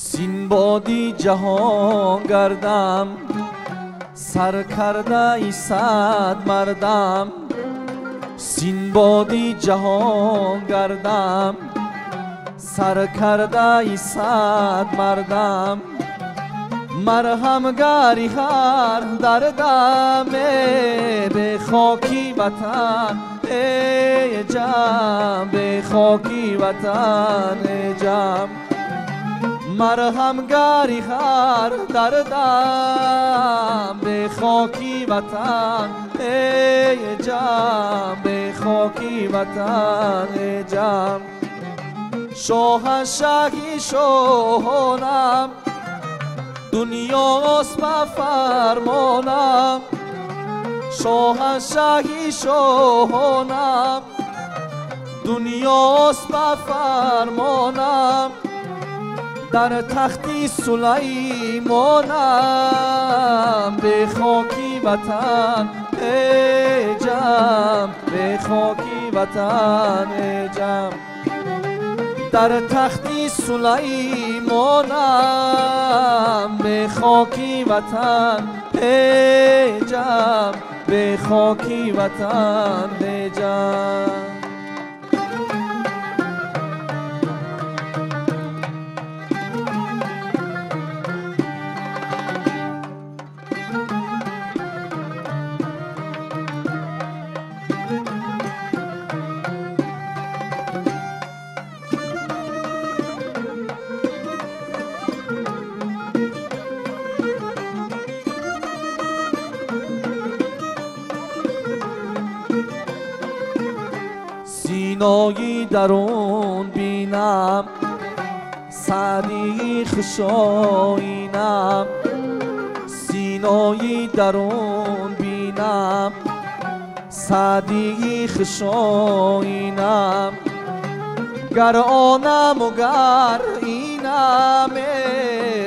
Синбоди ҷаҳон гардам, сар кардаи сад мардам. Синбоди ҷаҳон гардам, сар кардаи сад мардам. Марҳамгари ҳар дардам, бе хоки ватан эй ҷам, бе хоки ватан эй ҷам. Марҳамгари ҳар дардам, бе хоки ватан эй ҷам, бе хоки ватан эй ҷам. Шоҳаншаҳи шоҳонам, дунёст ба фармонам. Шоҳаншаҳи шоҳонам, дунёст ба фармонам. Дар тахти Сулаймонам, бе хоки ватан эй ҷам, бе хоки ватан эй ҷам. Дар тахти Сулаймонам, бе хоки ватан эй ҷам, бе хоки ватан эй ҷам. Синои дарун бинам, Саъдии хушоинам. Синои дарун бинам, Саъдии хушоинам. Гар онаму гар инам,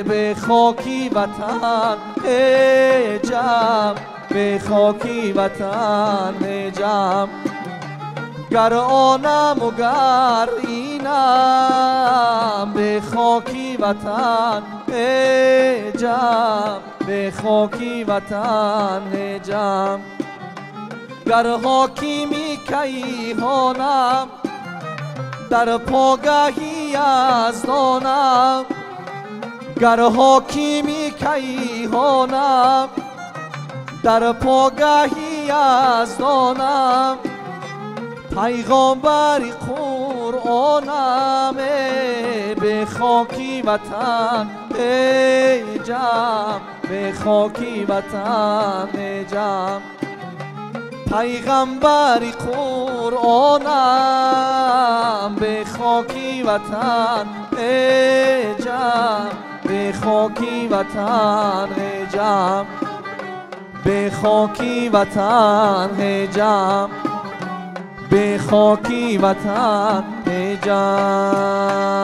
бе хоки ватан эй ҷам, бе хоки ватан эй ҷам. Гар онаму гар инам, бе хоки ватан эй ҷам, бе хоки ватан эй ҷам. Гар ҳокими кайҳонам, дар погаҳи яздонам. Гар ҳокими кайҳонам, дар погаҳи яздонам. Пайғомбари Қуръонам, бе хоки ватан эй ҷам, бе хоки ватан эй ҷам. Пайғамбари Қуръонам, бе хоки ватан эй ҷам, бе хоки ватан эй ҷам, бе хоки ватан эй ҷам, бе хоки ватан эй ҷам.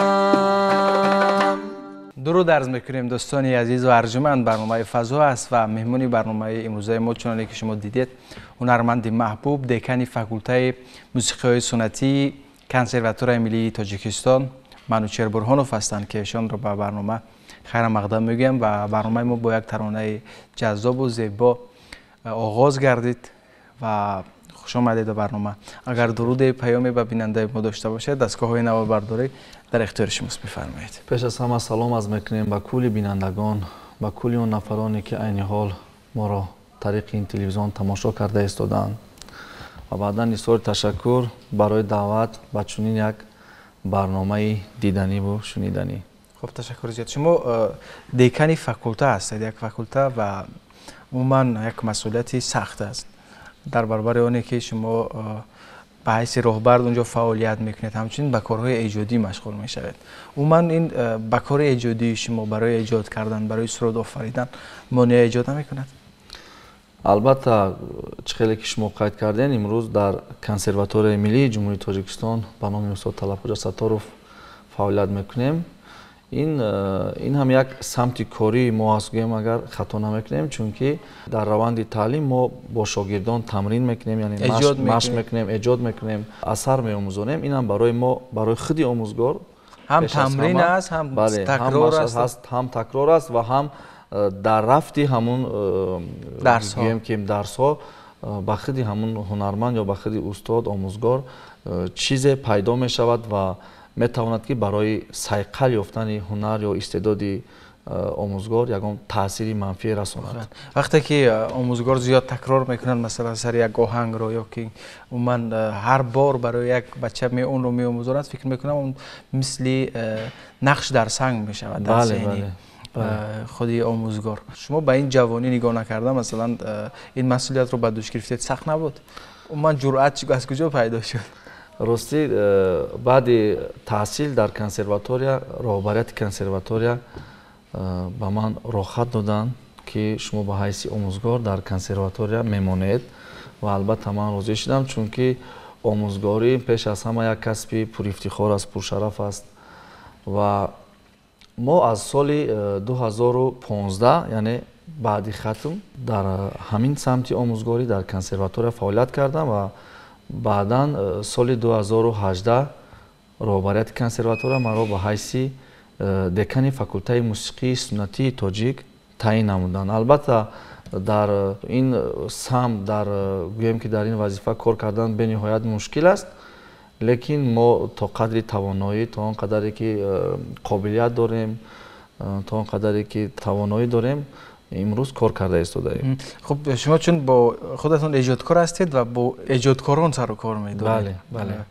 Дуруд арз мекунем дӯстони азизу арҷуманд. Барномаи фазо аст ва меҳмони барномаи имрӯзаи мо, чуноне ки шумо дидед, ҳунарманди маҳбуб, декани факултаи мусиқиҳои суннатии Консерваторияи миллии Тоҷикистон Манучер Бурҳонов ҳастанд, ки эшонро ба барнома хайрамақдам мегӯям ва барномаи мо бо як таронаи ҷаззобу зебо оғоз гардид ва хуш омадед ба барнома. Агар дуруде, паёме ба бинандаи мо дошта бошед, дастгоҳҳои наворбардорӣ дар ихтиёри шумост, бифармоед. Пеш аз ҳама салом арз мекунем ба кулли бинандагон, ба кулли он нафароне ки айни ҳол моро тариқи ин телевизион тамошо карда истодаанд ва баъдан изҳори ташаккур барои даъват ба чунин як барномаи диданиву шуниданӣ. Хуб, ташаккур зиёд. Шумо декани факулта ҳастед, як факулта ва умуман як масъулияти сахт аст. Дар баробари оне ки шумо ба ҳайси роҳбар онҷо фаъолият мекунед, ҳамчунин ба корҳои эҷодӣ машғул мешавед. Умуман ин ба кори эҷодии шумо барои эҷод кардан, барои суруд офаридан монеа эҷод намекунад? Албатта, чӣ хеле ки шумо қайд кардем, имрӯз дар Консерваторияи миллии Ҷумҳурии Тоҷикистон ба номи устод Талабхоҷа Сатторов фаъолият мекунем. Ин ҳам як самти кории мо аст, гӯем агар хато намекунем, чунки дар раванди таълим мо бо шогирдон тамрин мекунем, яъне машқ мекунем, эҷод мекунем, асар меомӯзонем. Ин ҳам барои мо, барои худи омӯзгор ҳам тамрин аст, ҳам такрор аст, ҳам такрор аст ва ҳам дар рафти ҳамун гӯем ки дарсҳо ба худи ҳамун ҳунарманд ё ба худи устод омӯзгор чизе пайдо мешавад ва метавонад ки барои сайқал ёфтани ҳунар ё истеъдоди омӯзгор ягон таъсири манфӣ расонад. Вақте ки омӯзгор зиёд такрор мекунад, масалан сари як оҳангро ё ки умуман ҳар бор барои як бача онро меомӯзонад, фикр мекунам он мисли нақш дар санг мешавад дар зеҳни худи омӯзгор. Шумо ба ин ҷавонӣ нигоҳ накарда, масалан ин масъулиятро ба дӯш гирифтед, сахт набуд? Умуман ҷуръат аз куҷо пайдо шуд? Ростӣ, баъди таҳсил дар консерватория, роҳбарияти консерватория ба ман роҳхат доданд, ки шумо ба ҳайси омӯзгор дар консерватория мемонед ва албатта ман розӣ шудам, чунки омӯзгорӣ пеш аз ҳама як касби пурифтихор аст, пуршараф аст ва мо аз соли 2015, яъне баъди хатм, дар ҳамин самти омӯзгорӣ дар консерватория фаъолият кардам ва баъдан соли 2018 роҳбарияти консерватория маро ба ҳайси декани факултаи мусиқии суннатии тоҷик таъин намуданд. Албатта, дар ин самт, дар гӯем ки дар ин вазифа кор кардан бениҳоят мушкил аст, лекин мо то қадри тавоноӣ, то он қадаре ки қобилият дорем, то он қадаре ки тавоноӣ дорем, имрӯз кор карда истодаем. Хуб, шумо чун бо худатон эҷодкор ҳастед ва бо эҷодкорон сару кор медоред. Бале, бале.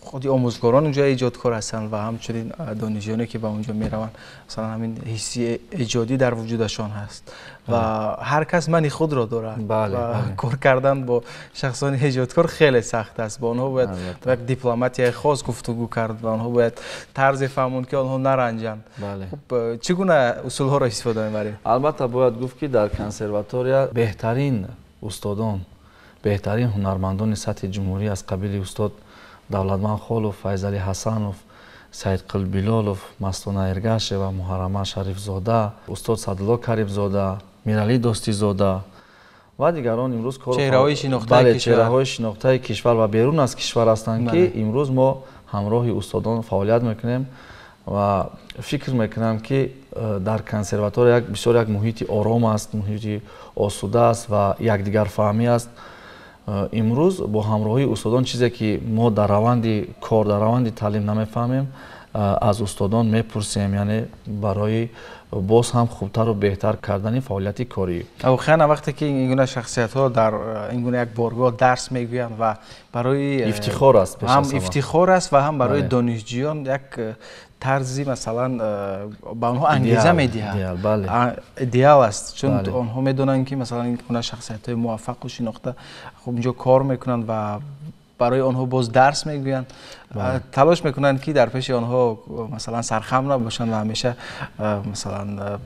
Худи омӯзгорон онҷо эҷодкор ҳастанд ва ҳамчунин донишҷӯёне ки ба онҷо мераванд, масалан ҳамин ҳисси эҷодӣ дар вуҷудашон ҳаст ва ҳар кас мани худро дорад ва кор кардан бо шахсони эҷодкор хеле сахт аст. Бо онҳо бояд як дипломатияи хос гуфтугӯ кард ва онҳо бояд тарзе фаҳмонд, ки онҳо наранҷанд. Хуб, чӣ гуна усулҳоро истифода мебаред? Албатта, бояд гуфт, ки дар консерватория беҳтарин устодон, беҳтарин ҳунармандони сатҳи ҷумҳурӣ аз қабили устод Давлатманд Холов, Файзали Ҳасанов, Саидқул Билолов, Мастона Эргашева, Муҳаррама Шарифзода, устод Садулло Каримзода, Миралӣ Достизода ва дигарон имрӯз чеҳраҳои шинохтаи кишвар ва берун аз кишвар ҳастанд, ки имрӯз мо ҳамроҳи устодон фаъолият мекунем ва фикр мекунам, ки дар консерватория бисёр як муҳити ором аст, муҳити осуда аст ва якдигарфаҳмӣ аст. Имрӯз бо ҳамроҳии устодон чизе ки мо дар раванди кор, дар раванди таълим намефаҳмем, аз устодон мепурсем, яъне барои боз ҳам хубтару беҳтар кардани фаъолияти корӣ. Воқеан вақте ки ин гуна шахсиятҳо дар ин гуна як боргоҳ дарс мегӯянд ва барои ифтихор аст, ҳам ифтихор аст ва ҳам барои донишҷӯён як тарзи масалан ба онҳо ангеза медиҳад, идеал аст, чун онҳо медонанд, ки масалан ин гуна шахсиятҳои муваффақу шинохта хуб инҷо кор мекунанд ва барои онҳо боз дарс мегӯянд, талош мекунанд, ки дар пеши онҳо масалан сархам набошанд ва ҳамеша масалан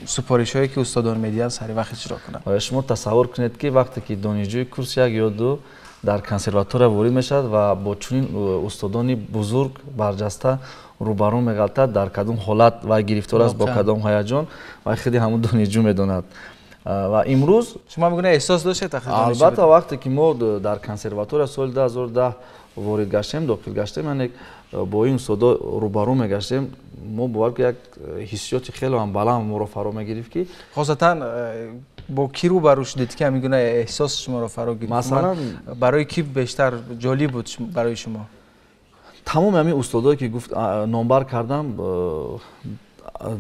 супоришҳое ки устодон медиҳанд сари вақт иҷро кунанд. Шумо тасаввур кунед, ки вақте ки донишҷӯи курси як ё ду дар консерватория ворид мешавад ва бо чунин устодони бузург барҷаста рӯбарӯ меғалтад, дар кадом ҳолат вай гирифтор аст, бо кадом ҳаяҷон, вай худи ҳамун донишҷӯ медонад. Ва имрӯз шумо ҳам гуна эҳсос доштед? Албатта, вақте ки мо дар консерватория соли 2010 ворид гаштем, дохил гаштем, яъне бо ин устодо рӯбарӯ мегаштем, мо бовар ки як ҳиссиёти хеле ҳам баланд моро фаро мегирифт, ки хосатан бо кӣ рӯбарӯ шудед, ки ҳамин гуна эҳсос шуморо фаро гирифт? Масалан, барои кӣ бештар ҷолиб буд барои шумо? Тамоми ҳамин устодое ки гуфт номбар кардам,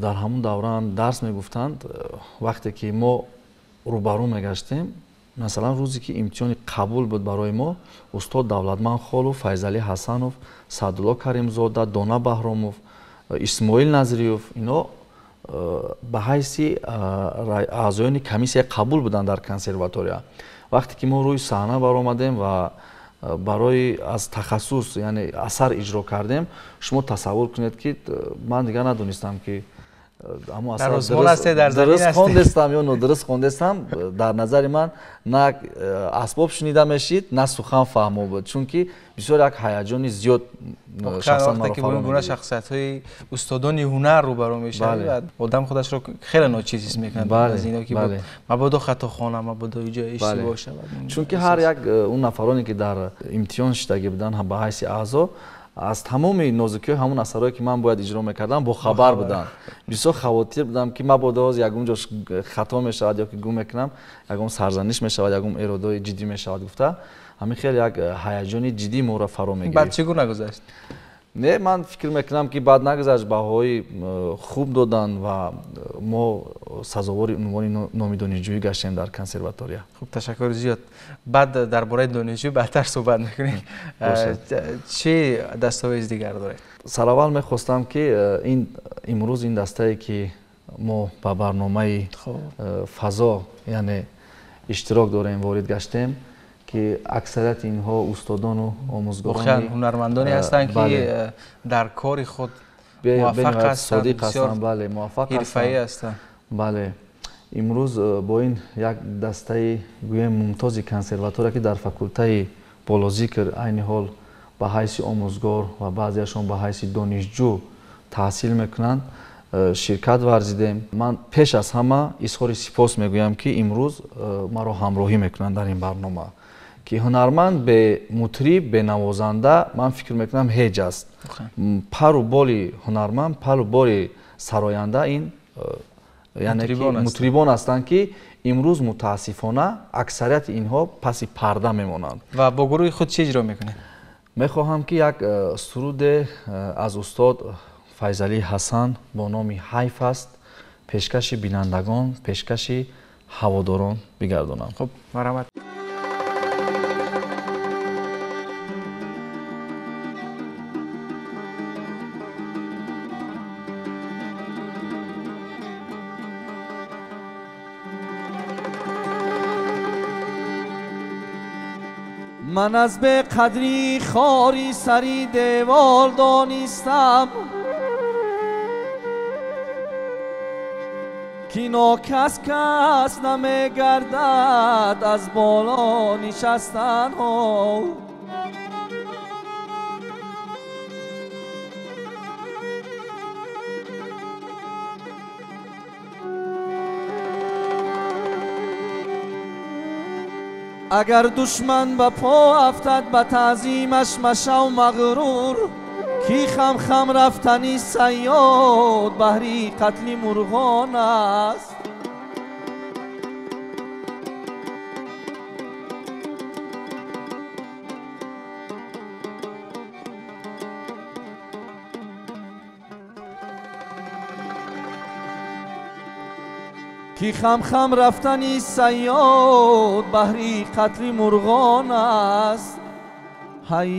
дар ҳамун давран дарс мегуфтанд. Вақте ки мо рӯбарӯ мегаштем, масалан рӯзе ки имтиҳони қабул буд барои мо, устод Давлатманд Холов, Файзалӣ Ҳасанов, Саъдулло Каримзода, Дона Баҳромов, Исмоил Назриев, инҳо ба ҳайси аъзоёни комиссияи қабул буданд дар консерватория. Вақте ки мо рӯи саҳна баромадем ва барои аз тахассус, яъне асар иҷро кардем, шумо тасаввур кунед, ки ман дигар надонистам, ки ҳамон асар дуруст хондестам ё нодуруст хондестам. Дар назари ман на асбоб шунида мешид, на сухан фаҳмо буд, чунки бисёр як ҳаяҷони зиёд шахсан маро фаро мегирифт. Гуна шахсиятҳои устодони ҳунар рӯбарӯ мешавад ва одам худашро хеле ночиз ҳис мекунад аз ино, ки мабодо хато хонам, мабодо иҷо иштибоҳ шавад. Чунки ҳар як он нафароне, ки дар имтиҳон шидагӣ буданд ба ҳайси аъзо, аз тамоми нозукиҳои ҳамон асарҳое, ки ман бояд иҷро мекардам, бохабар буданд. Бисёр хавотир будам, ки мабодо ҳоз ягон ҷош хато мешавад ё ки гум мекунам, ягон сарзаниш мешавад, ягон эродои ҷиддӣ мешавад гуфта. Ҳамин хел як ҳаяҷони ҷиддӣ моро фаро мегирифт. Баъд чӣ гуна гузашт? Не, ман фикр мекунам, ки баъд нагузашт, баҳои хуб доданд ва мо сазовори унвони номи донишҷӯӣ гаштем дар консерватория. Хуб, ташаккури зиёд. Баъд дар бораи донишҷӯ баъдтар суҳбат мекунем. Чӣ дастовез дигар доред? Сараввал мехостам, ки ин имрӯз ин дастае, ки мо ба барномаи фазо, яъне иштирок дорем, ворид гаштем, ки аксарияти инҳо устодону омӯзгорони ҳунармандоне ҳастанд, ки дар кори худ муваффақ ҳастанд, содиқ ҳастанд, бале, муваффақ ҳирфаӣ ҳастанд. Бале, имрӯз бо ин як дастаи гӯем мумтози консерватория, ки дар факултаи болозикр айни ҳол ба ҳайси омӯзгор ва баъзеашон ба ҳайси донишҷӯ таҳсил мекунанд, ширкат варзидем. Ман пеш аз ҳама изҳори сипос мегӯям, ки имрӯз маро ҳамроҳӣ мекунанд дар ин барнома, ки ҳунарманд бе мутриб, бе навозанда, ман фикр мекунам, ҳеҷ аст. Пару боли ҳунарманд, пару боли сароянда ин яъне мутрибон ҳастанд, ки имрӯз мутаассифона аксарияти инҳо паси парда мемонанд. Ва бо гурӯҳи худ чӣ иҷро мекунед? Мехоҳам, ки як суруде аз устод Файзалӣ Ҳасан бо номи «Ҳайф аст» пешкаши бинандагон, пешкаши ҳаводорон бигардонам. Хуб, марҳамат. Ман аз беқадри хори сари девор донистам, ки нокас кас намегардад аз боло нишастанҳо. Агар душман ба по афтад, ба таъзимаш машав мағрур, ки хам-хам рафтани сайёд баҳри қатли мурғон аст. Ки хам-хам рафтани сайёд баҳри қатли мурғон аст. Ҳай.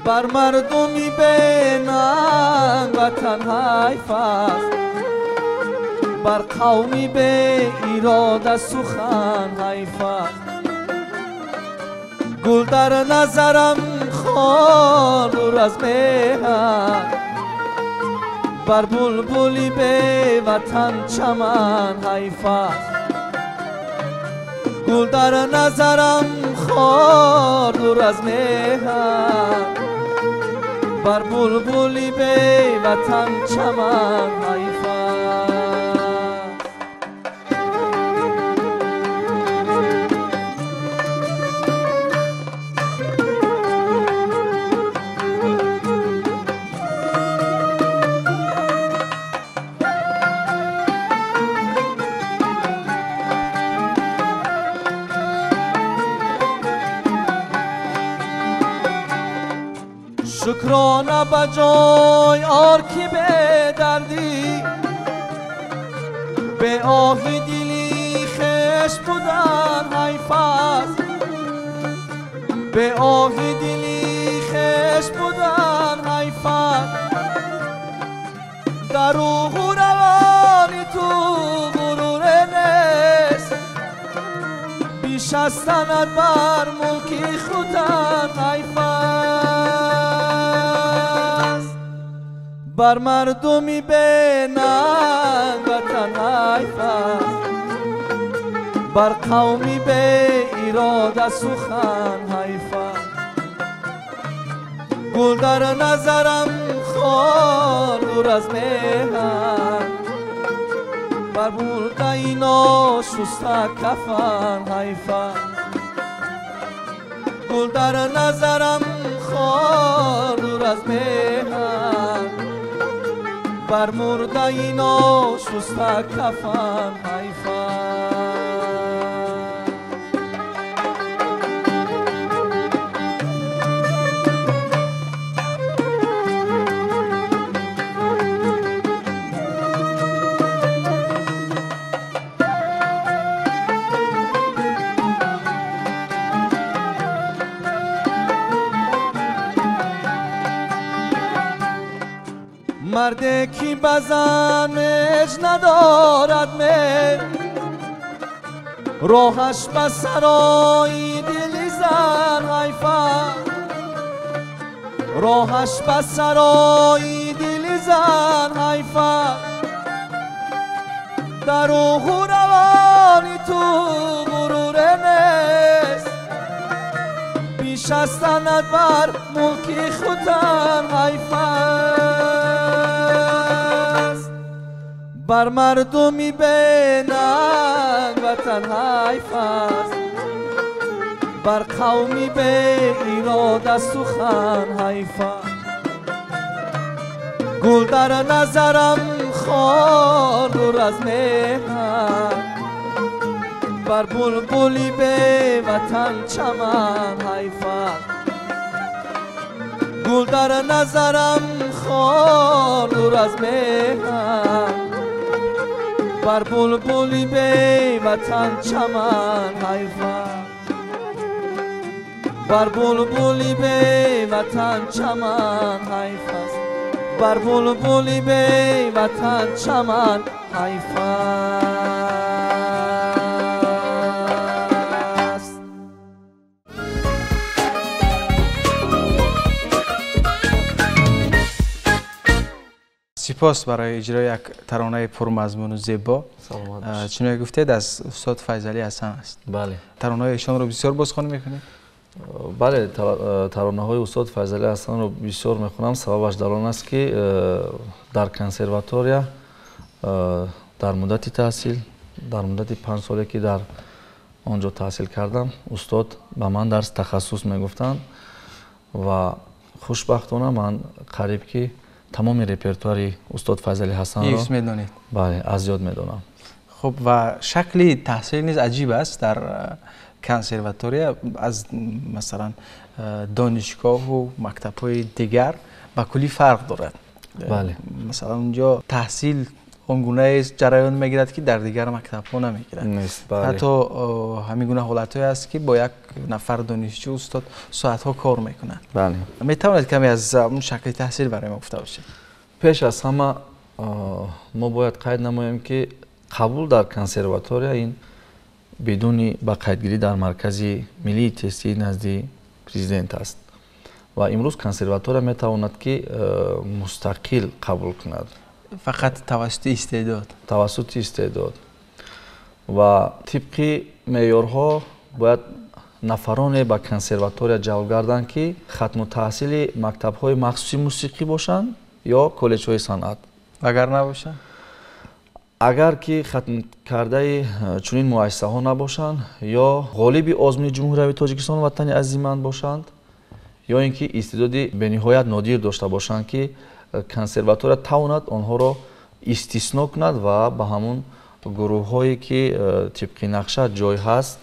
Бар мардуми бенанг ватан ҳайф аст, бар қавми беирода сухан ҳайф аст. Гул дар назарам хор дур аз меҳр, бар булбули беватан чаман ҳайф аст. Гул дар назарам хор дур аз меҳр, бар булбули беватан чаман ҳайф аст. شکرانه بجای آر که به دردی به آهی دلی خش بودن حیف است به آهی دلی خش بودن حیف است در روح و روانی تو غرور نیست بیش از سند بر ملکی خودن حیف است بر مردمی به ننگ وطن حیف است بر قومی به ایراد سخن حیف است گل در نظرم خار دور از میهن بر مرده ناشسته کفن حیف است گل در نظرم خار دور از میهن بر مرده ناشسته کفن حیف است. مرد کی بزنش ندارد مهر راهش به سرای دل زن حیف است راهش به سرای دل زن حیف است در روح و روانی تو غرور نیست بیش از سند بر ملکی خودن حیف است بر مردمی به ننگ وطن حیف است بر قومی به ایراد سخن حیف است گل در نظرم خار دور از میهن بر بلبلی به وطن چمن حیف است گل در نظرم خار دور از میهن بر بلبلی به وطن چمن حیف است بر بلبلی به وطن چمن حیف است بر بلبلی به وطن چمن حیف است. سپاس برای اجرای یک ترانه پرمضمون و زیبا. چون گفتید از استاد فیضعلی حسن است. بله. ترانه ایشان رو بسیار بازخوانی میکنید؟ بله، ترانه های استاد فیضعلی حسن رو بسیار میخونم. سببش در آن است که در کنسرواتوریا در مدت تحصیل، در مدت 5 ساله که در آنجا تحصیل کردم، استاد به من درس تخصص میگفتند و خوشبختانه من قریب که تمام رپرتواری استاد فیضعلی حسن را میدانید؟ بله، از یاد میدانم. خب و شکل تحصیل نیز عجیب است در کنسرواتوریا از مثلا دانشگاه و مکتب‌های دیگر با کلی فرق دارد. بله. مثلا اونجا تحصیل آنگونه جریان میگیرد که در دیگر مکتب‌ها نمیگیرد. نیست. بله. حتی همین گونه حالت‌هایی است که با یک نفر دانشجو استاد ساعت‌ها کار میکنند. بله. میتواند کمی از اون شکل تحصیل برای ما گفته باشید؟ پیش از همه ما باید قید نماییم که قبول در کنسرواتوریا این بدون با قیدگیری در مرکز ملی تستی نزد پرزیدنت است و امروز کنسرواتوریا میتواند که مستقل قبول کند. فقط توسط استعداد. توسط استعداد و طبق معیارها باید نفران به کنسرواتوریا جلب گردند که ختم تحصیل مکتب‌های مخصوصی موسیقی باشند یا کالج‌های صنعت. اگر نباشند؟ اگر که ختم کرده چنین مؤسسه ها نباشند یا غالب آزمون جمهوری تاجیکستان وطن عزیزمان باشند یا اینکه استعداد به نهایت نادر داشته باشند که کنسرواتوریا تواند آنها را استثنا کند و به همون گروه هایی که طبق نقشه جای هست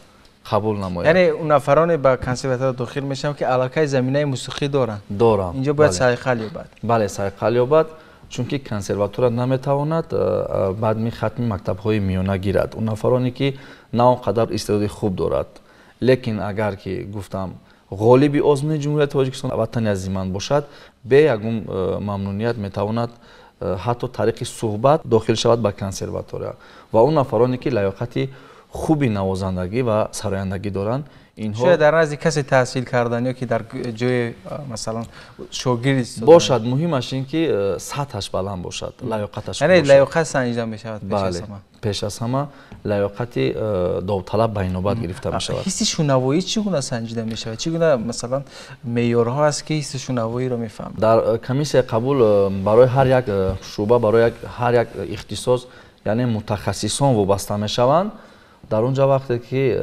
қабул намояд. Яъне он нафароне ба консерватория дохил мешаванд, ки аллакай заминаи мусиқӣ доранд. Доранд. Инҷо бояд сайқал ёбад. Бале, сайқал ёбад, чунки консерватория наметавонад баъд хатми мактабҳои миёна гирад. Он нафароне ки на он қадар истеъдоди хуб дорад, лекин агар ки гуфтам ғолиби озмуни Ҷумҳурияти Тоҷикистон ватани азизи ман бошад, бе ягон мамнуният метавонад ҳатто тариқи суҳбат дохил шавад ба консерватория. Ва он нафароне ки лаёқати хуби навозандагӣ ва сарояндагӣ доранд, инҳо шояд дар назди касе таҳсил кардан ё ки дар ҷои масалан шогирд бошад, муҳимаш ин ки сатҳаш баланд бошад, лаёқаташ, яъне лаёқат санҷида мешавад пеш аз ҳама. Пеш аз ҳама лаёқати довталаб ба инобат гирифта мешавад. Ҳисси шунавоӣ чӣ гуна санҷида мешавад? Чӣ гуна масалан меъёрҳо аст ки ҳисси шунавоиро мефаҳмад? Дар комиссияи қабул барои ҳар як шӯъба, барои ҳар як ихтисос, яъне мутахассисон вобаста мешаванд. Дар он ҷо вақте ки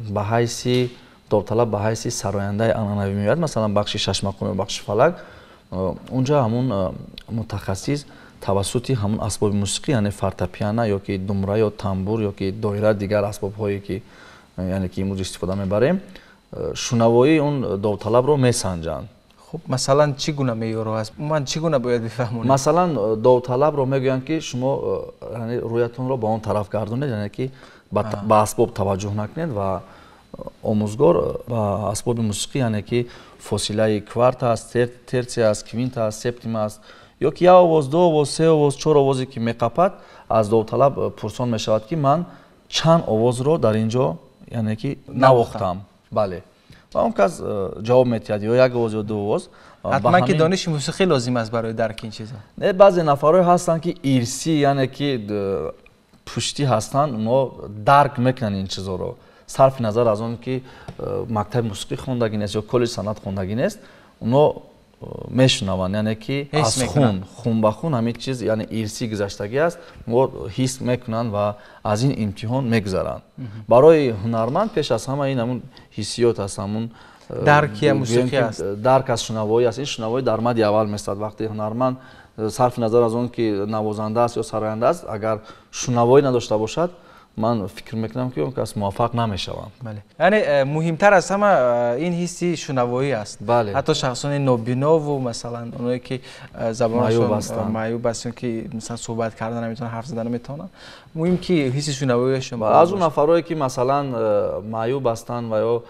ба ҳайси довталаб, ба ҳайси сарояндаи анъанавӣ меояд, масалан бахши шашмақом ё бахши фалак, он ҷо ҳамун мутахассис тавассути ҳамун асбоби мусиқӣ, яъне фортепиано ё ки думра ё тамбур ё ки доира, дигар асбобҳое ки яъне ки имрӯз истифода мебарем, шунавоии он довталабро месанҷанд. Хуб, масалан чӣ гуна меъёрҳо аст? Умуман чӣ гуна бояд бифаҳмонем? Масалан довталабро мегӯянд ки шумо рӯятонро ба он тараф гардонед, яъне ки ба асбоб таваҷҷӯҳ накунед, ва омӯзгор ба асбоби мусиқӣ, яъне ки фосилаи кварта аст, терсия аст, квинта аст, септима аст, ё ки як овоз, ду овоз, се овоз, чор овозе ки меқапад, аз довталаб пурсон мешавад ки ман чанд овозро дар ин ҷо яъне ки навохтам. Бале, ва он кас ҷавоб метиҳад ё як овоз ё ду овоз. Ҳатман ки дониши мусиқӣ лозим аст барои дарки ин чизҳо. Не, баъзе нафарҳое ҳастанд ки ирсӣ, яъне ки пуштӣ ҳастанд, онҳо дарк мекунанд ин чизҳоро, сарфи назар аз он ки мактаби мусиқӣ хондагӣ нест ё коллеҷ санъат хондагӣ нест, онҳо мешунаванд, яъне ки аз хун, хун ба хун ҳамин чиз, яъне ирсӣ гузаштагӣ аст, онҳо ҳис мекунанд ва аз ин имтиҳон мегузаранд. Барои ҳунарманд пеш аз ҳама ин ҳамун ҳиссиёт аст, ҳамун дарки мусиқӣ аст, дарк аз шунавоӣ аст. Ин шунавоӣ дар мади аввал местад. Вақте ҳунарманд сарфи назар аз он ки навозанда аст ё сароянда аст, агар шунавоӣ надошта бошад, ман фикр мекунам ки он кас муваффақ намешаванд. Бале, яъне муҳимтар аз ҳама ин ҳисси шунавоӣ аст. Бале, ҳатто шахсони нобинову масалан оное ки забонашон маъюб ҳастанд, ки масалан суҳбат карда наметавонанд, ҳарф зада наметавонанд, муҳим ки ҳисси шунавоиашон. Аз он нафарое ки масалан маъюб ҳастанд ва ё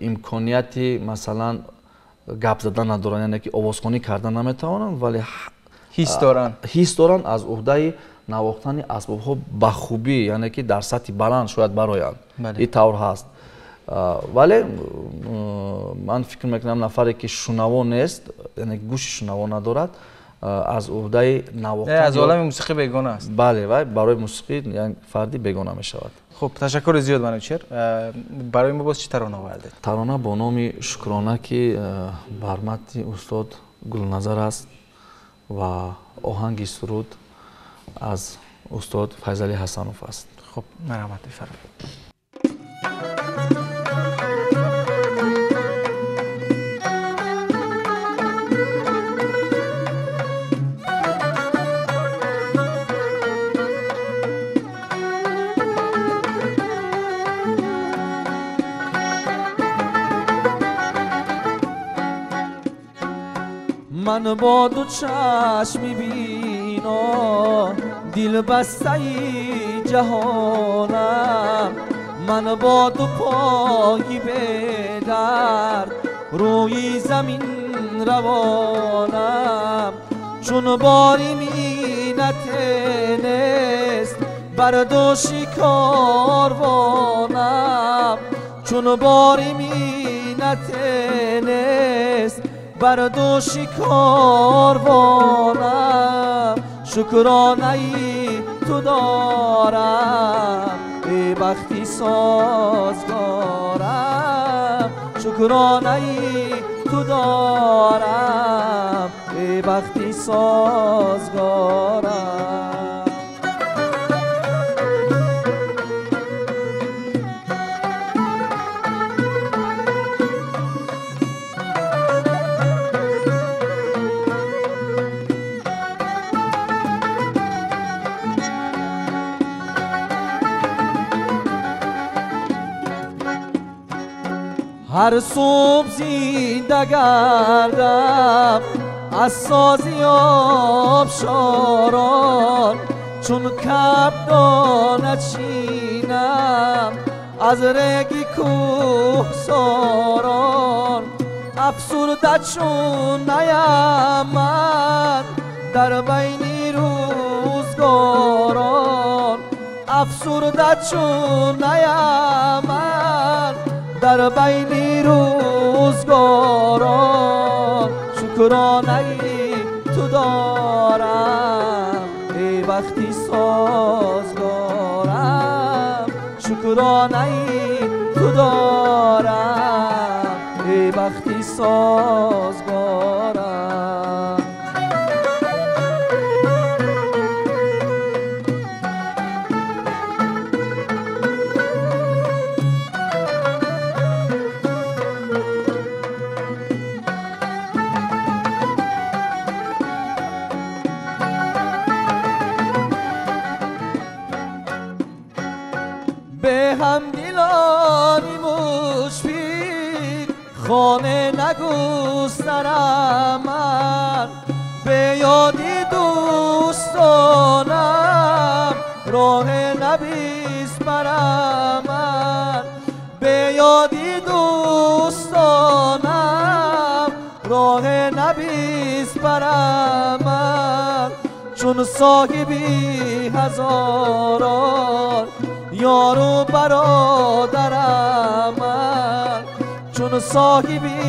имконияти масалан гап задан надоранд, яъне ки овозхонӣ карда наметавонанд, вале ҳис доранд, ҳис доранд, аз уҳдаи навохтани асбобҳо ба хубӣ, яъне ки дар сатҳи баланд шояд бароянд. Ин тавр ҳаст. Вале ман фикр мекунам нафаре ки шунаво нест, яъне гӯши шунаво надорад, аз уҳдаи навохтан аз олами мусиқӣ бегона аст. Бале, вай барои мусиқӣ як фарди бегона мешавад. Хуб, ташаккури зиёд, Манучер. Барои мо боз чӣ тарона овардед? Тарона бо номи Шукрона, ки бар матни устод Гулназар аст ва оҳанги суруд аз устод Файзалӣ Ҳасанов аст. Хуб, марҳамат, бифармоед. من با دو چشمی بینا دل بسته جهانم، من با دو پای به درد روی زمین روانم، چون باری مینت نیست بر دوش کاروانم، چون باری مینت نیست بر دوش کاروانم، شکرانه ای تو دارم ای بختی سازگارم، شکرانه ای تو دارم ای بختی سازگارم. ҳар субҳ зинда гардам аз сози обшорон, чун кабдона чинам аз реги кӯҳсорон. Афсурда чун наям ман дар байни рӯзгорон, афсурда чун наям ман дар байни рӯзгорон. Шукронаи ту дорам эй бахти созгорам, шукронаи ту дорам эй бахти созгорам. به همدلانی مشفق خانه نگسترم من، به یادی دوستانم راه نبیسپرم من، به یادی دوستانم راه نبیسپرم من. چون صاحبی هزاران یارو برادرم من، چون صاحبی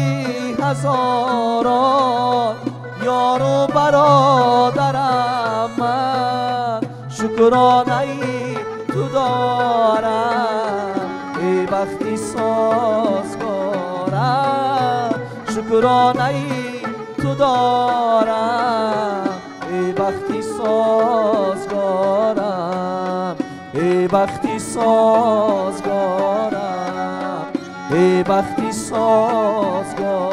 هزاران یارو برادرم من. شکرانه‌ای تو دارم ای بختی سازگارم، شکرانه‌ای تو دارم ای بختی سازگارم، ای بختی سازگارم، ای بختی سازگارم.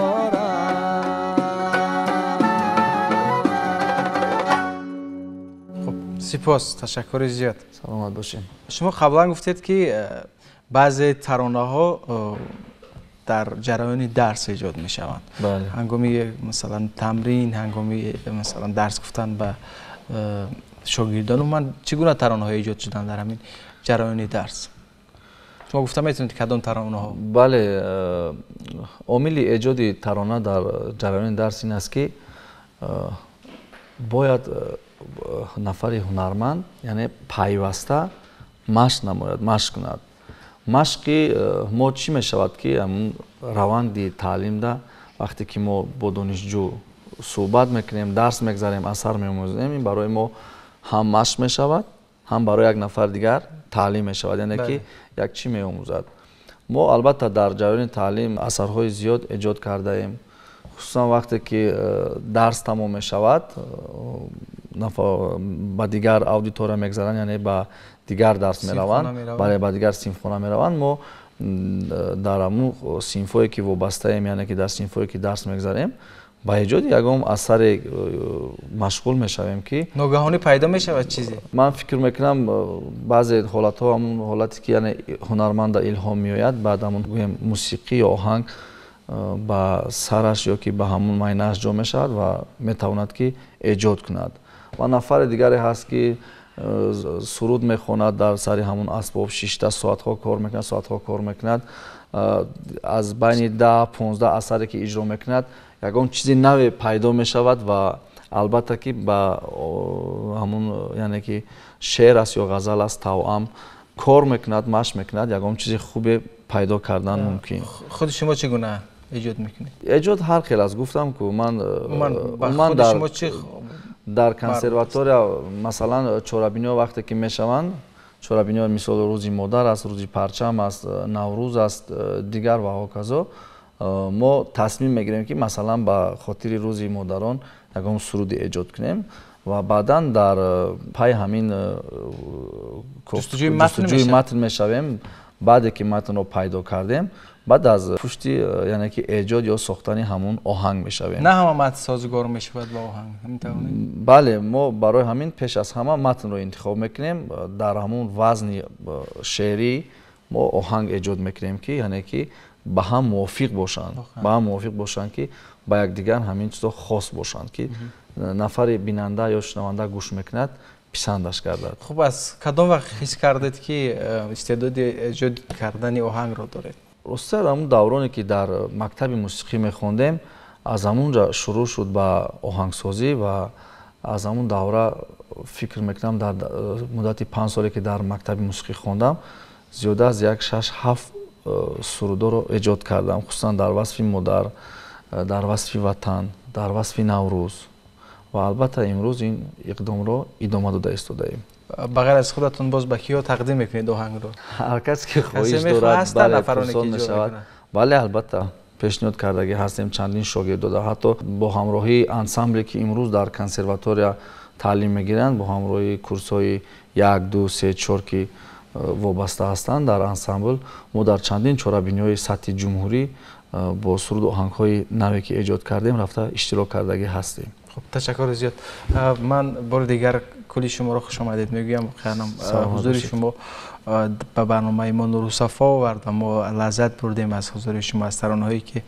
خب سپاس، تشکر زیاد. سلامت باشین. شما قبلا گفتید که بعضی ترانه ها در جریان درس ایجاد می شوند. بله. هنگامی مثلا تمرین، هنگامی مثلا درس گفتن به شاگردان، من چگونه ترانه های ایجاد شدن در همین جریان درس؟ شما گفتم میتونید کدام ترانه ها؟ بله، عامل ایجاد ترانه در جریان درس این است که باید نفر هنرمند یعنی پیوسته مشق نماید، مشق کند. مشقی ما چی میشود که روند تعلیم ده وقتی که ما با دانشجو صحبت میکنیم، درس میگذاریم، اثر میآموزیم، این برای ما هم مشق میشود هم برای یک نفر دیگر تعلیم میشود، یعنی که یک چی میآموزد. ما البته در جریان تعلیم اثرهای زیاد ایجاد کرده ایم، خصوصا وقتی که درس تمام میشود به دیگر اودیتوریا میگذارند، یعنی به دیگر درس میروند، بله، به دیگر صنفخانه میروند. ما در امو صنف‌هایی که وابسته ایم، یعنی که در صنف‌هایی که درس میگذاریم، با ایجاد یگام اثر مشغول میشویم که ناگهانی پیدا میشود چیزی. من فکر میکنم بعضی حالت‌ها همون حالتی که یعنی هنرمند الهام میآید، بعد همون گویم موسیقی یا آهنگ به سرش یا که به همون ماینه‌اش جا میشود و میتواند که ایجاد کند. و نفر دیگری هست که سرود میخواند، در سر همون اسباب 6 ساعت‌ها کار میکند، ساعت‌ها کار میکند، از بین 10 15 اثری که اجرا میکند یگان چیزی نوی پیدا میشود و البته که با همون یعنی که شعر است یا غزل است توأم کار میکند، مشق میکند، یگان چیز خوبی پیدا کردن ممکن. خود شما چگونه ایجاد میکنید؟ ایجاد هر خیل است. گفتم که من در شما چه در کنسرواتوریا مثلا چорабиниҳо вақте ки мешаванд, чорабиниҳо мисол рӯзи модар аст, рӯзи парчам аст, наврӯз аст, дигар ва ҳоказо, мо тасмим мегирем ки масалан ба хотири рӯзи модарон ягон суруде эҷод кунем ва баъдан дар пай ҳамин ҷустуҷӯи матн мешавем. Баъде ки матнро пайдо кардем, баъд аз пушти яъне ки эҷод ё сохтани ҳамун оҳанг мешавем. На ҳама матн созгор мешавад бо оҳанг, метавонед? Бале, мо барои ҳамин пеш аз ҳама матнро интихоб мекунем, дар ҳамун вазни шеърӣ мо оҳанг эҷод мекунем ки яъне ки ба ҳам мувофиқ бошанд, ба ҳам мувофиқ бошанд, ки ба якдигар ҳамин чизо хос бошанд, ки нафари бинанда ё шунаванда гӯш мекунад, писандаш гардад. Хуб, аз кадом вақт ҳис кардед, ки истеъдоди эҷод кардани оҳангро доред? Ростар, ҳамун давроне, ки дар мактаби мусиқӣ мехондем, аз ҳамунҷа шурӯъ шуд ба оҳангсозӣ ва аз ҳамун давра фикр мекунам, дар муддати 5 соле, ки дар мактаби мусиқӣ хондам, зиёда аз 1-6-7 сурудоро эҷод кардам, хусусан дар васфи модар, дар васфи ватан, дар васфи Наврӯз ва албатта имрӯз ин иқдомро идома дода истодаем. Ба ғайр аз худатон боз ба киҳо тақдим мекунед оҳангро? Ҳар кас ки хоҳиш дорад, бале, пурсон мешавад. Бале, албатта пешниҳод кардагӣ ҳастем чандин шогирдода, ҳатто бо ҳамроҳии ансамбле, ки имрӯз дар консерватория таълим мегиранд, бо ҳамроҳии курсҳои 1, 2, 3, 4, ки вобаста ҳастанд дар ансамбл, мо дар чандин чорабиниҳои сатҳи ҷумҳурӣ бо суруду оҳангҳои наве, ки эҷод кардем, рафта иштирок кардагӣ ҳастем. Хуб, ташаккури зиёд. Ман бори дигар кулли шуморо хушомадед мегӯям. Воқеан ҳузури шумо ба барномаи мо нуру сафо овард ва мо лаззат бурдем аз ҳузури шумо, аз таронаҳое, ки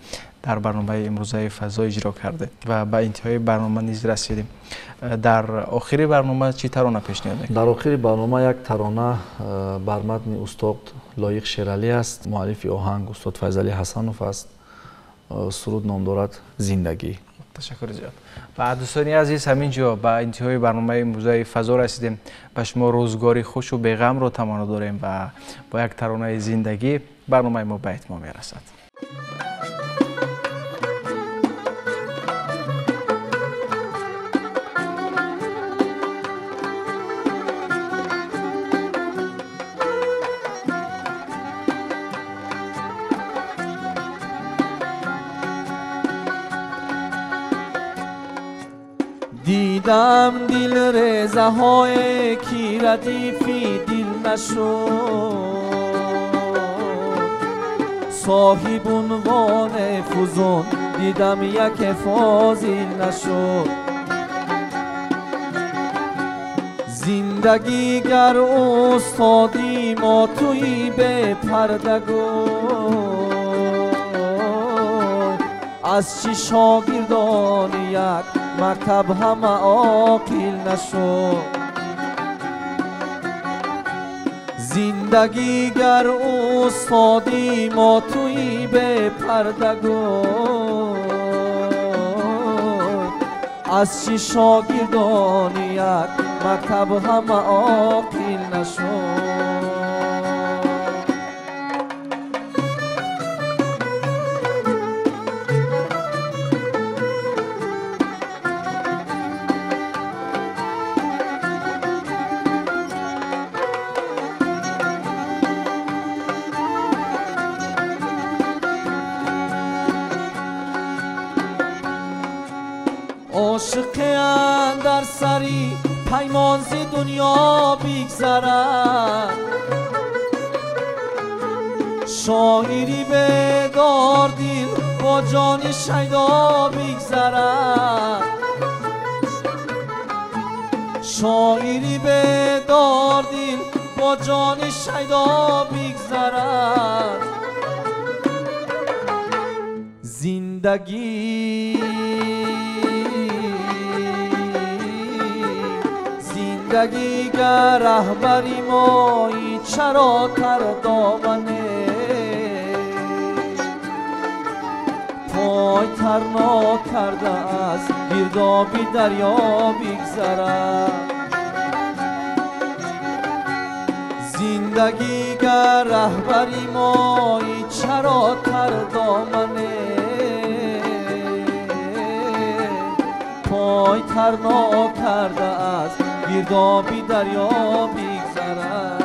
дар барномаи имрӯзаи фазо иҷро кардед ва ба интиҳои барнома низ расидем. Дар охири барнома чӣ тарона пешниҳод мекунед? Дар охири барнома як тарона бар матни устод Лоиқ Шералӣ аст, муаллифи оҳанг устод Файзалӣ Ҳасанов аст. Суруд ном дорад «Зиндагӣ». Ташаккури зиёд. Ва дӯстони азиз, ҳамин ҷо ба интиҳои барномаи имрӯзаи фазо расидем. Ба шумо рӯзгори хушу беғамро таманно дорем ва бо як таронаи зиндагӣ барномаи мо ба итмом мерасад. Дидам дилрезаҳое, ки радифи дил нашуд, соҳиб унвони фузун дидам яке фозил нашуд. Зиндагӣ гар устоди мо туи бепардагӯ, аз чӣ шогирдони як мактаб ҳама оқил нашуд. Зиндагӣ гар устоди мо туи бепардагӯ, аз чӣ шогирдони як мактаб ҳама оқил нашуд. Ошиқе андар сари паймон зи дунё бигзарад, шоири бедордил бо ҷони шайдо бигзарад, шоири бедордил бо ҷони шайдо бигзарад. Зиндагӣ зиндагӣ гар раҳбари мои чаро тар домане, пой тар нокарда аз гирдоби дарё бигзарад. Зиндагӣ гар раҳбари мои чаро тар домане, пой тар нокарда аз гирдоби дарё бигзарад.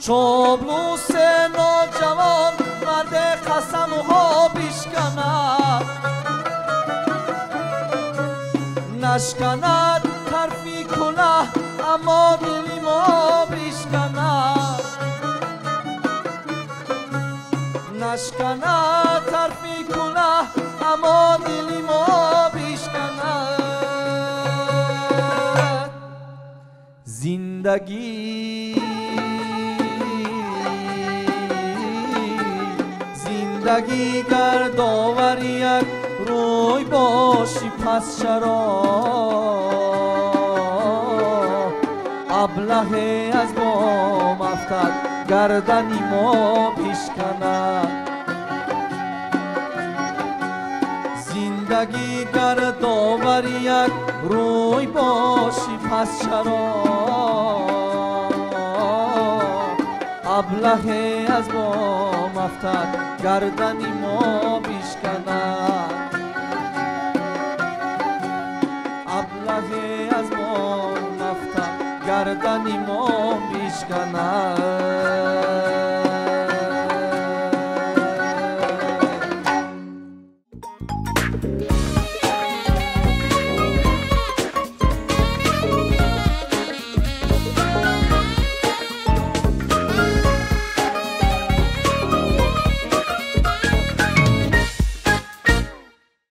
Чоблус ноҷавон мард қасамҳо бишканад, нашканад. کلاه اما دلی ما بشکند نشکند طرفی کلاه اما دلی ما بشکند زندگی زندگی گردآوری یک روی باشی پس چرا ابله از بام افتد گردنی ما بشکند زندگی گردآوری یک روی باشی پس چرا ابله از بام افتد گردنی ما بشکند ابله از بام افتد گردنی ما بشکند.